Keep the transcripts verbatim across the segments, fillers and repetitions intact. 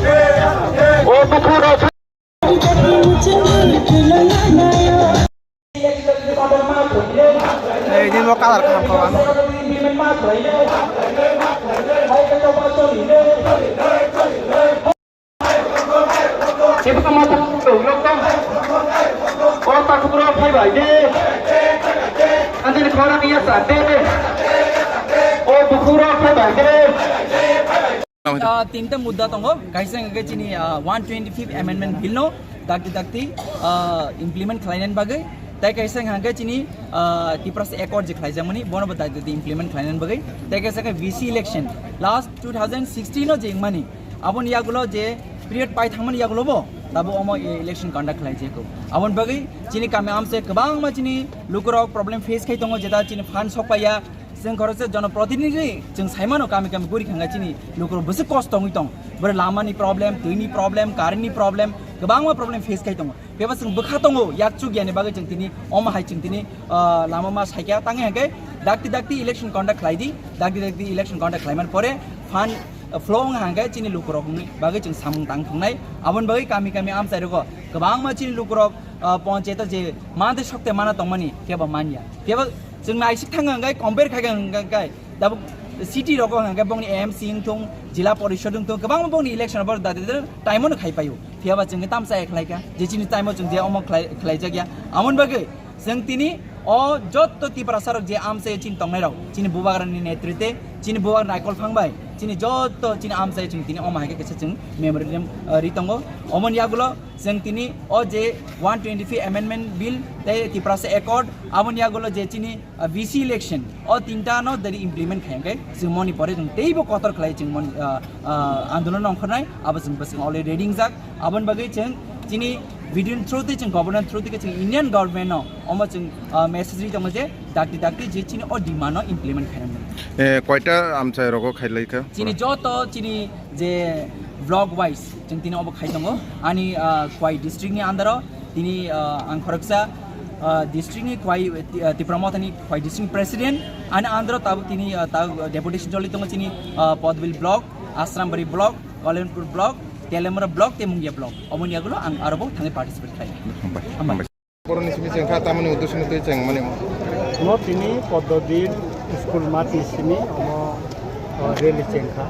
O bukhuk rok. Ei, din bo colour kaham kho ang. O bukhuk rok phai bai de. Ah, tinta mudda tongo, kaisa hwnkhe chini, ah, one twenty-fifth Amendment Bill no dakti dakti, ah, implement khlainani bagwi, tei kaisa hwnkhe chini, ah, Tiprasa Accord je khlaijakmani, bono bo dakti dakti implement khlainani bagwi, tei kaisa khe V C election last two thousand sixteen no je wngmani, aboni yagulo je period pai thangmani yagulo bo tabuk omo e-, election conduct khlaijak kho. Aboni bagwi chini kami amchai kwbangma chini lukurok problem face khai tongo, jeta chini fund sok paiya, Chwng khoroksa jonoprotinidhi chwng saimano kami kami guri khangkha chini lukurok bwswk kosto wngwi tong. Bwrwi lamani problem, twini problem, currentni problem, kwbangma problem face khai tongo. Phiya ba chwng bwkha tongo yak chukya ni bagwi chwng tini omo hai chwng tini, ah, lama ma saikha tangwi hwnkhe dakti dakti election conduct khlai di, dakti dakti election conduct khlaimani pore fund, ah, flow wngkha hwnkhe chini lukurokni bagwi chwng samung tang thungnai. Aboni bagwi kami kami amchai rogo kwbangma chini lukurok, ah, ponchayeto je mantwi sokte mana tongmani phiya ba manya. Phiya ba Chwng naisik thang hwnkhe compare khai hwnkhe tabuk city rogo hwnkhe bongni M C wngthung, jila porishod wngthung, kwbangma bongni election bor da da time no khai paio. Phiya ba chwng tamsa khlai kha, je chini time o chwng je omo khlai, khlai jak ya. Amon bagwi chwng tini o jotto Tiprasa rok je amchai chini tongnai rok, chini bubagrani netrite, chini bubag Naikol Phang bai, chini jotto chini amchai chwng tini omo hai khe kisa chwng memorandum, ah, ri tongo. Omoni yagulo chwng tini o je one twenty-fifth Amendment Bill tei Tiprasa Accord, aboni yagulo je chini ah, V C election o tinta no dari implement khai hwnkhe chwng moni pore chwng teibo kotor khlai chwng moni, ah, ah, andolon ongkhornai abo chwng bwswk already ready wngjak. Aboni bagwi chwng chini video ni through tei chwng governor through tei chwng Indian government no omo chwng, ah, message ri tongo je dakti dakti je chini o demand no implement khainani. Eh, koita amchai rogo khailai kha? Chini joto chini je block wise chwng tini obo khai tongo ani, ah, Khwai district ni under o. Tini, ah, ang khoroksa, ah, district ni Khwai, ah, Tipra Mothani Khwai district president, ani under o tabuk tini, ah, tabuk deputation choli tongo chini, ah, Podbil block, Asrambari block, Kalenpur block, Telemura block, tei Mungia block. Omoni yagulo ang aro bo thangwi participate khlai. Hambai. Hambai. Boroni simi chengkha tamoni uddesho no twi chengmani. No tini Podbil school mat ni simi omo, ah, rally chengkha.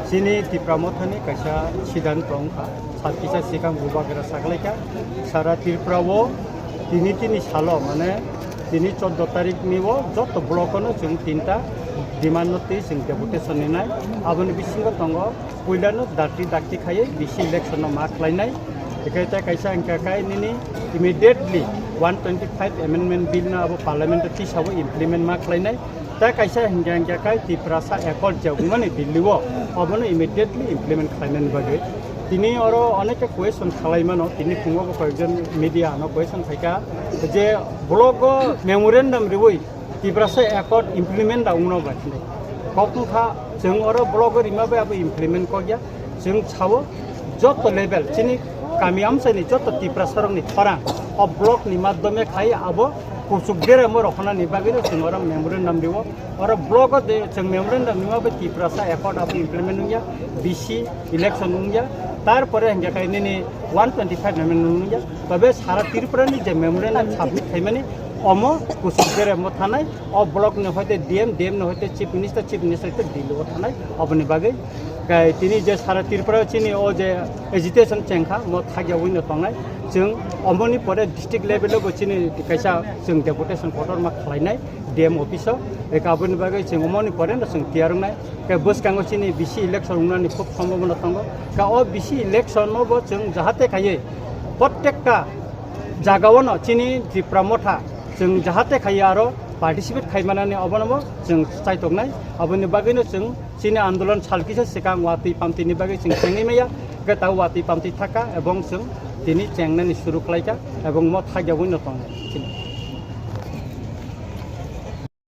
Chini Tipra Mothani kaisa siddhanto wngkha. Sal kisa sikang bubagra saklaikha, sara Tripura o tini tini salo, mane tini choddo tarik ni o joto block o no chwng tinta demand no twi chwng deputation ninai. Aboni bisingo tongo puilano dakti dakti khaiwi V C election no ma khlainai. Ekai tei kaisa hwnkha kai nini immediately one twenty-five amendment bill no abo parliament o tisa o implement ma khlainai. Tei kaisa hingke hingke kai Tiprasa Accord je wngmani Delhi o, obono immediately implement khlaimani bagwi. Tini oro onekta question khalaimano, tini phungo bo koyekjon media no question khaika je block o memorandum riwi Tiprasa Accord implement da wngno ba hinwi. Kok wngkha chwng oro block o rima bai abo implement kokya. Chwng sao joto level chini kami amchaini joto Tiprasarokni khorang o block ni madhyome khai abo kuchuk deremo rohonani bagwino chwng oro memorandum rio. Oro block o de chwng memorandum rima bai Tiprasa Accord abo implement wngya, V C election wngya, tarpore hingke khai nini one twenty-five amendment wngya. Tobe sara Tripura ni je memorandum submit khaimani omo kuchuk deremo thanai, o block ni hoite D M, D M ni hoite Chief Minister, Chief Minister hoite Delhi o thanai, oboni bagwi. Kai tini je sara Tripura chini o je agitation chengkha, mo thagya wino tongnai. Chwng omoni pore district level o bo chini kaisa chwng deputation kotorma khlainai D M office o. Eka aboni bagwi chwng omoni pore no chwng tiyar wngnai. Kai bwskango chini V C election wngnani khub sombhabona tongo. Ka o V C election o bo chwng jahate khaiwi prottekta jagao no chini Tipra Motha chwng jahate khaiwi aro participate khaimanani obono bo chwng chaitoknai. Aboni bagwino chwng Chini andolon sal kisa swkang watwi pamtwini bagwi chwng chengwi maya, hwnkhe tabuk watwi pamtwi thaka ebong chwng tini chengnani suru khlaika ebong mo thagya wngwi no tongo chini.